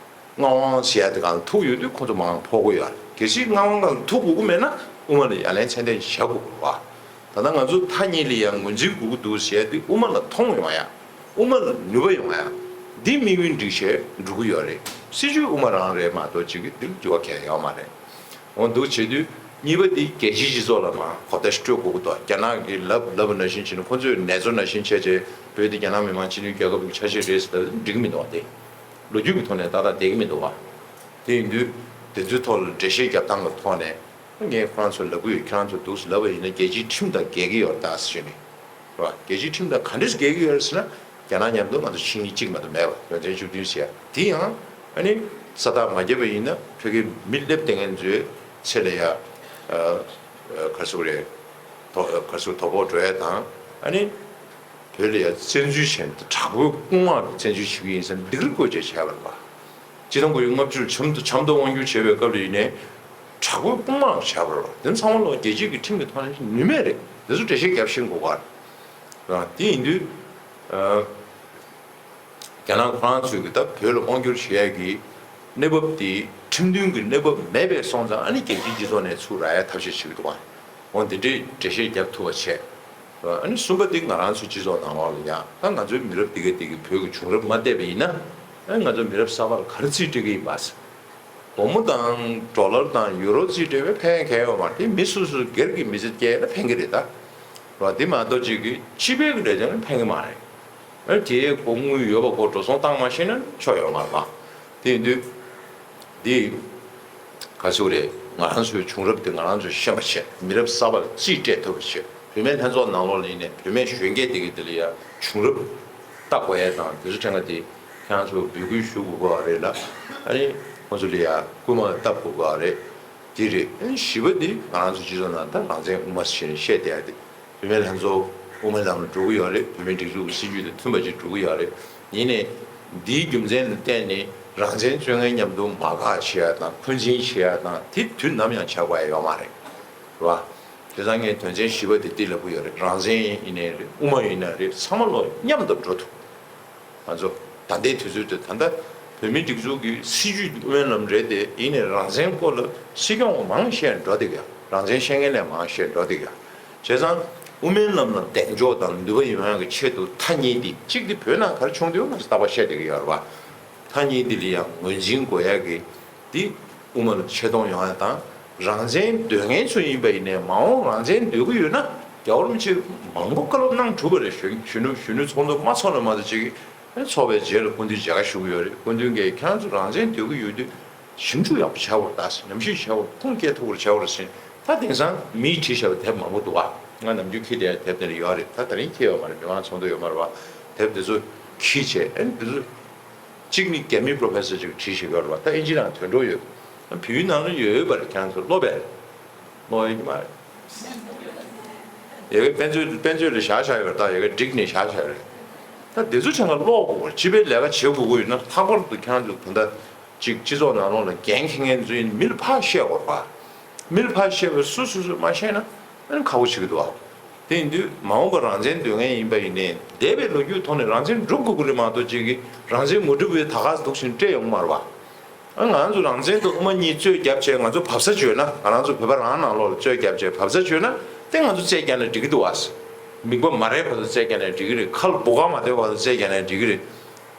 མངའ་དབང་ཟེར་ཡ་དེ་གང་ཐུག་ཡོད་དུས་ཁོ་ཚོ་མང་ཕོག་གི་ཡོད་རེད། གལ་སྲིད་མངའ་དབང་གང་ཐུག་དགོས་ཀྱི་མེད་ན་དབུ་མ་ལ་ཡ་ལན་ཚད་ལྡན་བྱ་དགོས་ཀྱི་རེད་བ། ད་ལྟ་ང་ཚོ་མཐའ་གཉིས་ལ་ཡང་ངོས་འཛིན་དགོས་ཀྱི་འདུག་ཟེར་ཡ་དེ་དབུ་མ་ལ་མཐོང་ཡོང་ཡ། དབུ་མ་ལ་ནུས་པ་ཡོང་ཡ། འདི་དམིགས་ཡུལ་འགྲིག་བྱས་འགྲོ་གི་ཡོད་རེད། སྲིད་ཇུས་དབུ་མ་རང་རེད་མ་གཏོགས་གཅིག་གི་འདིར་འགྱུར་བ་གང་ཡང་ཡོད་མ་རེད། འོ་འདུག་བྱེད་དུས་གཉིས་པ་འདི་རྒྱལ་སྤྱིའི་སྤྱི་ཚོགས་ལ་མར་གོ་བརྡ་ཞིག་སྤྲོད་དགོས་ཀྱི་འདུག་རྒྱ་ནག་གིས་ལབ་ལབ་པ་ནང་བཞིན་བྱས་ནས་ཁོ་ཚོས་ནེ་ཙོ་ནང་བཞིན་བྱས་བྱས་བོད་དེ་རྒྱ་ནག་མི་དམངས་སྤྱི་མཐུན་རྒྱལ་ཁབ་ཀྱི་ཆ་ཤས་རེད་ཟེར་ལབ་འགྲིག་གི་མི་འདུག་བ། དེ་ལོ་རྒྱུས་ཀྱི་ཐོག་ནས་ཏག་ཏག་བསྡད་ཀྱི་མི་འདུག་བ། དེ་ཡིན་དུས་དེ་ཚོའི་ཐོག་ལ་འགྲེལ་བཤད་རྒྱབ་སྟངས་ཀྱི་ཐོག་ནས་ངས་ཁོ་རང་ཚོར་ལབ་ཀྱི་ཡོད། ཁྱེད་རང་ཚོ་འདུག་སེ་ལབ་པ་ཡིན་ན་རྒྱལ་སྤྱིའི་ཁྲིམས་དང་འགལ་གྱི་ཡོད་རེད་ད་ཟེར་ནས། རེད་བ། རྒྱལ་སྤྱིའི་ཁྲིམས་དང་ག་འདྲས་འགལ་གྱི་ཡོད་རེད་ཟེར་ན། རྒྱ་ནག་མཉམ་དུ་ང་ཚོ་ཆིངས་ཡིག་གཅིག་མ་གཏོགས་མེད་པ། དོན་ཚན་བཅུ་བདུན་ཟེར་ཡ་དེ་ཡང་ཨ་ནི་ས་རྟགས་མ་བརྒྱབ་པ་ཡིན་ན་ཕ་གིའི་མི་སླེབས་བསྡད་མཁན་ཚོའི་ཚེ་ལ་ཡ་ཨ་ཨ་ག་རེ་ཟེར་དགོས་རེད། དོ་ག་རེ་ཟེར་དོ་ཕོག་འགྲོ་ཡ་དང་ཨ་ནི་བོད་ལ་ཡ་བཙན་འཛུལ་བྱས་ནས་དྲག་པོའི་དཔུང་དམག་གིས་བཙན་འཛུལ་བྱེད་ཀྱི་ཡིན་ཟེར་ནས་སྡིགས་ར་བསྐུལ་བྱས་བྱས་པ་རེད་པ། སྤྱི་ལོ་ཉིས་སྟོང་དང་ལྔ་བཅུ་ཆབ་མདོ་ཆབ་མདོ་དབང་བསྒྱུར་བྱས་པའི་སྐབས་ལ་ཡིན་ནའི་དྲག་པོའི་དཔུང་དམག་བྱས་པ་རེད་པ། དེ་ཚང་མ་ལོ་རྒྱལ་སྤྱིའི་གི་ཁྲིམས་ཀྱི་ཐོག་ནས་ནུས་མེད་རེད། དེ་ཚོ་འགྲེལ་བཤད་རྒྱབ་ཤེས་དགོས་པ་རེད། རེད་པ། དེ་ཡིན་དུས་ཨ། རྒྱ་ནག་ཁོ་རང་ཚོས་ཀྱི་ད་བོད་ལ་དབང་བསྒྱུར་བྱེད་ཡ་གི་གནས་བབ་དེ་ཁྲིམས་མཐུན་གྱི་གནས་བབ་མེད་པའི་སོང་ཙང་ཨ་ནི་རྒྱལ་སྤྱིའི་སྤྱི་ཚོགས་ནས་ཚུར་རག་ཡ་ཐབས་ཤེས་བྱེད་ཀྱི་འདུག་ག་འོ་འདི་འདྲའི་འགྲེལ་བཤད་རྒྱབ་ཐུབ་པ་བྱས། ཨ་ནི་གསུམ་པ་དེ་ང་རང་ཚོའི་སྤྱི་ཚོགས་ནང་ལོགས་ལ་ཡང་ད་ང་ཚོའི་མི་རབས་དེ་ག་དེ་གི་བོད་ཀྱི་བྱུང་རབས་མ་བལྟས་པ་ཡིན་ན་ཨ་ནི་ང་ཚོ་མི་རབས་གསར་པ་ལ་ག་རེ་རྩིས་སྤྲད་ཀྱི་ཡིན་པ། སྒོར་མོ་དང་ཌོ་ལར་དང་ཡུ་རོ་རྩིས་སྤྲད་པས་ཕན་གང་ཡང་ཡོད་མ་རེད། དེ་མི་སོ་སོའི་སྒེར་གྱི་མི་ཚེ་སྐྱེལ་ན་ཕན་གྱི་རེད་ད། རེད་པ། དེ་མ་གཏོགས་ཅིག་གི་སྤྱི་པའི་གི་ལས་དོན་ལ་ཕན་གྱི་མ་རེད། ཨ་དེའི་སྒོ་དངུལ་ཡོད་པ་སྒོ་འགྲོ་སོང་བཏང་མ་ཤེས་ན་ཆོ་ཡོད་མ་རེད་པ། དེ་ཡིན་དུས་འདི་ག་ཚོད་རེད། ང་རང་ཚོའི་བྱུང་རབས་དེ་ང་རང་ཚོས་ཤེས་པ་བྱས། མི་རབས་གསར་པ་ལ་རྩིས་སྤྲད་ཐུབ་པ་བྱས། བུད་མེད་ལྷན་ཚོགས་ནང་ལོགས་ལ་ཡིན་ནའི་བུད་མེད་གཞོན་སྐྱེས་དེ་གི་དེ་ལ་ཡ་བྱུང་རབས་ལྟ་དགོས་ཡ་དང་དེ་ཚོ་ཕྲན་ག་དེ་ཁྱེད་རང་ཚོ་འབོད་སྐུལ་ཞུ་དགོས་པ་རེད་ལ། ཨ་ནི་ཁོང་ཚོ་ལ་ཡ་སྐུལ་མ་བཏབ་དགོས་པ་རེད། འདི་རེད། བཞི་པ་འདི་ང་རང་ཚོ་སྤྱི་ཚོགས་ནང་ད་རང་བཙན་དབུ་མ་ཞེས་བཤད་བསྡད་ཡ་དེ་བུད་མེད་ལྷན་ཚོགས་དབུ་མའི་ལམ་ལ་འགྲོ་གི་ཡོད་རེད། བོད་མིའི་སྒྲིག་འཛུགས་ཀྱི་སྲིད་ཇུས་དང་མཐུན་པ་ཅིག་འགྲོ་གི་ཡོད་རེད། ཡིན་ནའི་འདིའི་རྒྱུ་མཚན་ལ་བརྟེན་ནས་རང་བཙན་རྩོད་མཁན་མཉམ་དུ་མ་དགའ་བྱེད་ཡ་དང་འཁོན་འཛིན་བྱེད་ཡ་དང་དེ་དུས་ནམ་ཡང་བྱ་དགོས་ཡ་ཡོད་མ་རེད། རེད་བ། བྱས་ཙང་ངས་དོན་ཚན་བཞི་པ་དེ་འདི་ལབ་ཀྱི་ཡོད་རེད། རང་བཙན་ཡིན་ནའི་རེད། དབུ་མ་ཡིན་ན་རེད། ཚང་མ་ལོ་མཉམ་དུ་འགྲོ་ཐུབ། ང་ཚོ་ད་ལྟའི་དུས་ཚོད་དུ་ད་ལྟ་བོད་མིའི་སྒྲིག་འཛུགས་ཀྱི་སྲིད་ཇུས་དབུ་མའི་ལམ་རེད་དེ། ཡིན་ནའི་རང་བཙན་སྐོར་ལ་སྲིད་སྐྱོང་མང་བཤད་འགྲོ་བསྡད་ཀྱི་ཡ། རང་བཙན་བཤད་མཁན་ལས་མང་བཤད་འགྲོ་བསྡད་ཀྱི་ཡ། བྱས་ཙང་དབུ་མའི་ལམ་ལ་གདེང་འཇོག་དང་ནུས་པ་ཡོང་ཡག་གི་ཆེད་དུ་ཐ་སྙད་འདི་གཅིག་འདི་བོད་ནང་ག་རེ་བྱུང་འདུག་ང་ཚོ་རྟག་པར་བཤད་བསྡད་ཀྱི་ཡོད་རེད་བ། ཐ་སྙད་འདི་ལ་ཡང་ངོས་འཛིན་དགོས་ཡག་གི་འདི་དབུ་མ་ལ་ཆེ་མཐོང་ཡོང་ཡ་དང་། རང་བཙན་འདོད་མཁན་ཚོ་ཡིན་པ་ཡིན་ནའི་མ་འོངས་རང་བཙན་འདོད་ཀྱི་ཡོད་ན་རྒྱལ་བ་རིན་པོ་ཆེ་མང་པོ་བཀའ་སློབ་གནང་གྲུབ་པ་རེད། གཞོན་གཞོན་ནུ་གཞོན་ནུ་ཚོགས་འདུ་མ་ཚོགས་ན་མ་གཏོགས་ཅིག་ཚོགས་པའི་རྗེས་ལ་སྐུ་མདུན་མཇལ་ཁ་ཞུ་གི་ཡོད་རེད། སྐུ་མདུན་གྱིས་ཁྱེད་རང་ཚོ་རང་བཙན་འདོད་ཀྱི་ཡོད་དུས་ཞིབ་འཇུག་ཡག་པོ་བྱ་དགོས་རེད་ད་ཟེར། ཉམས་ཞིབ་བྱ་དགོས་རེད། ཁུངས་སྐྱེལ་ཐུབ་པར་བྱ་དགོས་རེད་ཟེར། ད་དེང་སང་མིས་བྲིས་བཞག་པའི་དེབ་མང་པོ་འདུག་བ། ང་ནམ་རྒྱུན་འཁྱེར་བསྡད་ཡ་དེབ་དེ་འདྲ་ཡོད་རེད། ད་དེ་རིང་འཁྱེར་ཡོད་མ་རེད། མི་མང་ཚོགས་འདུ་ཡོད་མ་རེད་བ། དེབ་དེ་ཚོ་འཁྱེར་བྱས། ཨ་ནི་དེ་ཚོ་གཅིག་ནི་རྒྱ་མི་པོ་རོ་ཕེ་སར་ཅིག་བྲིས་བཞག་ཡོད་རེད་བ། ད་ཨིན་ཇི་ནང་དོན་འགྲོ་ཡོད། བོད་ཡིག་ནང་ལ་ཡོད་ཡོད་པ་རེད། ཁྱེད་རང་ཚོ་ཀློག་པས། ཀློག་ཡོད་ཀྱི་མ་རེད། ཡ་གི་དཔེ་མཛོད་དཔེ་མཛོད་ལ་བཞག་བཞག་ཡོད་རེད། ད་ཡ་གི་བསྒྲིགས་ནས་བཞག་བཞག་ཡོད་རེད། ད་དེ་ཚོ་ཆ་ཚང་ཀློག་དགོས་པ་རེད། སྤྱི་པའི་ལས་ཀ་བྱེད་དགོས་ཀྱི་ཡོད་ན་ལྷག་པར་དུ་ཁྱེད་རང་ཚོ་ད་ལྟ་ཅིག་སྤྱི་ཚོགས་ནང་ལོགས་ལ་འགན་འཁྱེར་མཁན་ཚོ་ཡིན་མི་ལ་ཕར་བཤད་དགོས་རེད་བ། མི་ལ་ཕར་བཤད་པ་སུ་སུ་སུ་མ་བཤད་ན་ཨ་ནི་ཁག་པོ་ཆགས་ཀྱི་འདུག་བ། དེ་ཡིན་དུས་མ་འོངས་པར་རང་བཙན་འདོད་མཁན་ཡིན་པ་ཡིན་ནའི་འདས་པའི་ལོ་རྒྱུས་ཐོག་ནས་རང་བཙན་སྒྲུབ་དགོས་ཀྱི་རེད་མ་གཏོགས་ཅིག་གིས་རང་བཙན་མ་སྒྲུབ་པའི་ད་ག་སེ་འདུག་བཞིན་སྤྲད་ཡོང་གི་མ་རེད་བ། ཨ་ང་ཚོ་རང་བཙན་དང་དབུ་མ་གཉིས་རྩོད་རྒྱབ་བྱས་ང་ཚོ་བབས་ས་བྱོས་ན། ང་རང་ཚོ་བོད་པ་རང་ནང་ལོགས་ལ་རྩོད་རྒྱབ་བྱས་བབས་ས་བྱོས་ན་དེ་ང་ཚོ་རྩོད་རྒྱབ་ན་འགྲིག་གི་འདུག་བ། མིག་པ་མ་རེག་བར་དུ་རྩོད་རྒྱབ་ན་འགྲིག་གི་རེད། ཁ་ལ་བུ་ག་མ་ཐོན་བར་དུ་རྩོད་རྒྱབ་ན་འགྲིག་གི་རེད།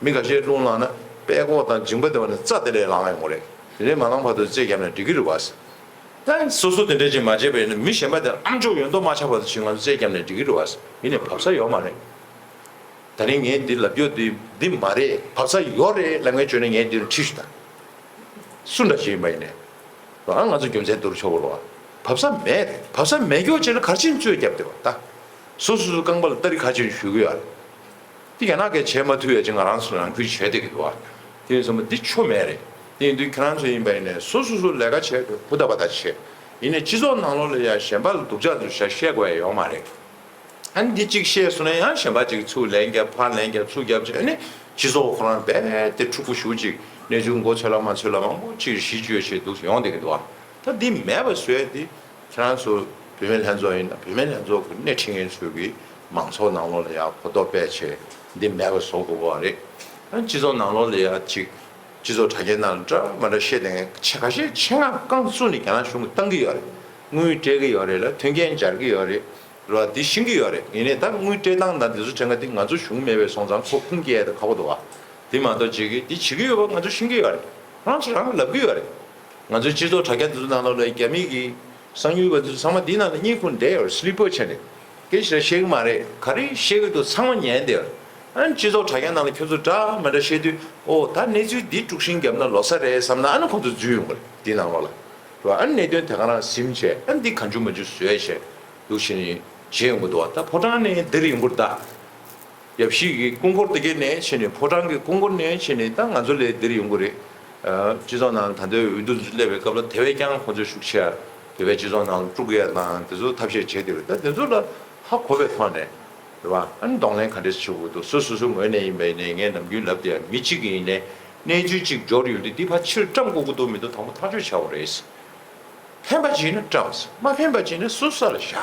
མི་ཁ་ཤས་རླུང་ལངས་ན་པད་ཀོག་དང་མཇིང་པ་དེ་བ་ནས་རྩ་དེ་ལས་ལངས་ཡོང་གི་རེད། དེ་ནས་མ་ལངས་བར་དུ་རྩོད་རྒྱབ་ན་འགྲིག་གི་རེད་བ། ད་སོ་སོ་དེ་འདྲ་ཅིག་མ་བྱས་པ་ཡིན་ན་མི་གཞན་པ་དེ་ཨམ་ཅོག་ཡོད་མདོག་མ་ཆགས་བར་དུ་ཅིག་ང་ཚོ་རྩོད་རྒྱབ་ན་འགྲིག་གི་རེད་བ། ཡིན་ནའི་བབས་ས་ཡོད་མ་རེད། ད་རིང་ངས་འདི་ལབ་རྒྱུ་འདི་འདི་མ་རེད། བབས་ས་ཡོད་རེད་ལབ་མཁན་བྱུང་ན་ངས་འདི་ལ་ཁྲིད་ཞུ་དང་། སུ་འདྲ་ཞིག་ཡིན་པ་ཡིན་ནའི། ང་ཚོ་རྒྱུ་མཚན་བསྡུར་ཆོག་གི་རེད་བ། བབས་ས་མེད་རེད། བབས་ས་མེད་རྒྱུ་བྱས་ན་ག་རེ་བྱས་ནས་རྩོད་རྒྱབ་བསྡད་པ་ད། སོ་སོ་སོའི་རྐང་པ་ལ་སྟ་རེ་ཁ་ཕྱེ་ནས་གཞུས་གི་ཡོད་རེད། འདི་རྒྱ་ནག་གིས་བྱས་མ་ཐུབ་ཡ་ཅིག་ང་རང་ཚོ་རང་ཁུལ་བྱས་བསྡད་ཀྱི་འདུག་བ། དེ་ཡིན་ཙང་འདི་ཆོ་མེད་རེད། དེ་ཡིན་དུས་ཁྱེད་རང་ཚོ་ཡིན་པ་ཡིན་ནའི་སོ་སོ་སོ་ལས་ཀ་བྱས་དུས་ཧུར་ཐག་པ་ཐག་བྱས། ཡིན་ནའི་སྤྱི་ཚོགས་ནང་ལོགས་ལ་ཡ་གཞན་པ་ལ་སྡུག་ཅག་ཚོ་བཤད་དགོས་ཡ་ཡོད་མ་རེད། ཨ་ནི་འདི་གཅིག་བཤད་སོང་ན་ཡང་གཞན་པ་གཅིག་ཚུར་ལན་རྒྱབ་ཕར་ལན་རྒྱབ་ཚུར་རྒྱབ་བྱས་ནས་སྤྱི་ཚོགས་ཁོ་རང་རྦད་དེ་འཁྲུག་པོ་ཞེ་པོ་ཅིག་གནས་ཚུལ་མགོ་ཚོས་ལ་མ་ཚོས་ལ་མང་པོ་ཅིག་གཞི་བཅོལ་བྱས་འདུག་ཡོང་བསྡད་ཀྱི་འདུག་བ། ད་འདི་མེད་པ་བཟོས་ཏེ་ཁྱེད་རང་ཚོ་བུད་མེད་ལྷན་ཚོགས་ཡིན་ན་བུད་མེད་ལྷན་ཚོགས་ཀྱི་སྣེ་ཁྲིད་མཁན་ཚོས་ཀྱི་མང་ཚོགས་ནང་ལོགས་ལ་ཡང་གོ་རྟོགས་སྤེལ་བྱས་འདི་མེད་པ་བཟོ་དགོས་པ་རེད། ཨ་སྤྱི་ཚོགས་ནང་ལོགས་ལ་ཡང་ཅིག་སྤྱི་ཚོགས་དྲ་རྒྱའི་ནང་ལ་འདྲ་མ་འདྲ་བཤད་བསྡད་མཁན་ཆེ་ཁ་ཤས་ཆེད་མངགས་རྐང་བཙུགས་ནས་རྒྱ་ནག་གཞུང་གིས་བཏང་གི་ཡོད་རེད། དངུལ་སྤྲད་ཀྱི་ཡོད་རེད་ལ་མཐུན་རྐྱེན་སྦྱར་གྱི་ཡོད་རེད། རེད་བ། འདི་ཤེས་ཀྱི་ཡོད་རེད། ཡིན་ནའི་ད་དངུལ་སྤྲད་སྟངས་དང་འདི་ཚོ་དྲན་ག་འདི་ང་ཚོ་གཞུང་མེད་པའི་སོང་ཙང་ཁོ་ཁུངས་སྐྱེལ་ཡ་དེ་ཁག་པོ་འདུག་བ། དེ་མ་གཏོགས་བྱེད་ཀྱི་འདི་བྱེད་ཀྱི་ཡོད་པ་ང་ཚོ་ཤེས་ཀྱི་ཡོད་རེད། རང་ཚོ་རང་ལབ་ཀྱི་ཡོད་རེད། ང་ཚོའི་སྤྱི་ཚོགས་དྲ་རྒྱ་འདི་ཚོ་ནང་ལོགས་ལ་རྒྱ་མི་གི་གསང་ཉུལ་བ་འདི་ཚོ་ཚང་མ་འདི་ནང་ལ་གཉིད་ཁུག་བསྡད་ཡོད་རེད། སི་ལི་པར་བྱས་ནས་སྐད་ཆ་བཤད་ཀྱི་མ་རེད། ག་རེ་བཤད་ཀྱི་འདུག་ཚང་མ་ཉན་བསྡད་ཡོད་རེད། ཨ་ནི་སྤྱི་ཚོགས་དྲ་རྒྱ་ནང་ལ་ཁྱོད་ཚོ་འདྲ་མི་འདྲ་བཤད་དུས་ཨོ་ད་གནས་ཚུལ་འདི་དཀྲུག་ཤིང་བརྒྱབ་ན་ལོ་གསར་རེད་བསམ་ན་ཨ་ནི་ཁོང་ཚོ་འཛུལ་ཡོང་གི་རེད་འདི་ནང་ལོགས་ལ། རེད་བ། ཨ་ནི་གནད་དོན་དེ་ག་རང་ཟིན་བྱས་ཨ་ནི་འདི་གང་བྱུང་མ་བྱུང་བཟོས་བྱས་འདུག་བྱས་ནས་བྱས་ཡོང་གི་འདུག་བ། ད་ཕོ་བྲང་ནས་འདིར་ཡོང་གི་རེད་ད། ཡབ་གཞིས་ཀྱི་སྐུ་འཁོར་དེ་གའི་ནས་བྱས་ནས་ཕོ་བྲང་གི་སྐུ་འཁོར་ནས་བྱས་ནས་ད་ང་ཚོ་ལ་འདིར་ཡོང་གི་རེད། ཨ་སྤྱི་ཚོགས་ནང་ད་ལྟའི་འོས་བསྡུ་ཚོ་སླེབས་པའི་སྐབས་ལ་དེ་བས་ཀྱང་ཁོ་ཚོས་ཤུགས་ཆེ་བ་བོད་པའི་སྤྱི་ཚོགས་ནང་དཀྲུག་ཡ་དང་དེ་ཚོ་ཐབས་ཤེས་བྱས་བསྡད་རེད། ད་དེ་ཚོ་ལ་ཧ་གོ་བའི་ཐོག་ནས་རེད་བ། ཨ་ནི་གདོང་ལེན་ག་འདྲས་བྱེད་དགོས་འདུག་སོ་སོ་སོའི་ངོས་ནས་ཡིན་པ་ཡིན་ནའི་ངས་ནམ་རྒྱུན་ལབ་བསྡད་ཡ་མི་གཅིག་གིས་ཡིན་ནའི་གནས་ཚུལ་གཅིག་འབྱོར་ཡོང་དུས་འདི་ཕར་ཕྱིར་བཀྲམ་དགོས་ཀྱི་འདུག་མི་འདུག་དང་པོ་ཐག་གཅོད་བྱ་དགོས་རེད། ཕན་པ་བྱས་ན་བཀྲམ། མ་ཕན་པ་བྱས་ན་སོ་སོ་ལ་བཞག་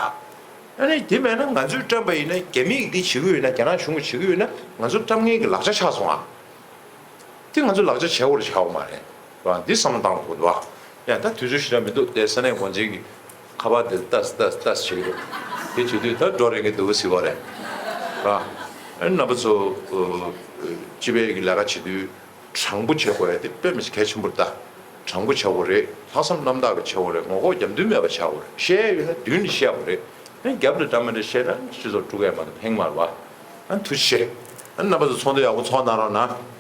ཨ་ནི་དེ་མེད་ན་ང་ཚོས་བཀྲམ་པ་ཡིན་ན་རྒྱ་མིས་འདི་བྱེད་ཀྱི་ཡོད་ན་རྒྱ་ནག་གཞུང་གིས་བྱེད་ཀྱི་ཡོད་ན་ང་ཚོ་བཀྲམ་མཁན་གྱི་ལག་ཆ་ཆགས་སོང་ཨ། དེ་ང་ཚོ་ལག་ཆ་བྱེད་དགོས་རེད་བྱ་དགོས་མ་རེད་བ། འདི་བསམ་བློ་བཏང་དགོས་འདུག་བ། ཡ་ད་དུས་ཚོད་ཞེ་དྲག་མི་འདུག་དེ་ས་གནས་འགོ་འཛིན་གྱི་ཁ་པར་དེ་ཏཱས་ཏཱས་ཏཱས་བྱེད་ཀྱི་འདུག་དེ་བྱེད་དུས་ད་འགྲོ་རན་གྱི་འདུག་ཟེར་བ་རེད་བ། ཨ་ནི་རྣམ་པ་ཚོ་སྤྱི་པའི་གི་ལས་ཀ་བྱེད་དུས། དྲང་པོ་བྱེད་དགོས་ཡ་དེ་དཔེ་མི་སྲིད་གལ་ཆེན་པོ་རེད་ད། དྲང་པོ་བྱེད་དགོས་རེད། ལྷག་བསམ་རྣམ་དག་གིས་བྱེད་དགོས་རེད། ངོ་ལྐོག་རྒྱབ་མདུན་མེད་པ་བྱེད་དགོས་རེད། བཤད་ཡ་ཡོད་ན་མདུན་ནས་བཤད་དགོས་རེད། ཨ་ནི་རྒྱབ་ལ་འདྲ་མི་འདྲ་བཤད་ན་སྤྱི་ཚོགས་དཀྲུག་ཡ་མ་གཏོགས་ཕན་གྱི་མ་རེད་བ། ཨ་ནི་ཐུགས་རྗེ་ཆེ། ཨ་ནི་རྣམ་པ་ཚོ་ཚོགས་འདུ་ཡག་པོ་ཚོགས་གནང་རོགས་གནང་།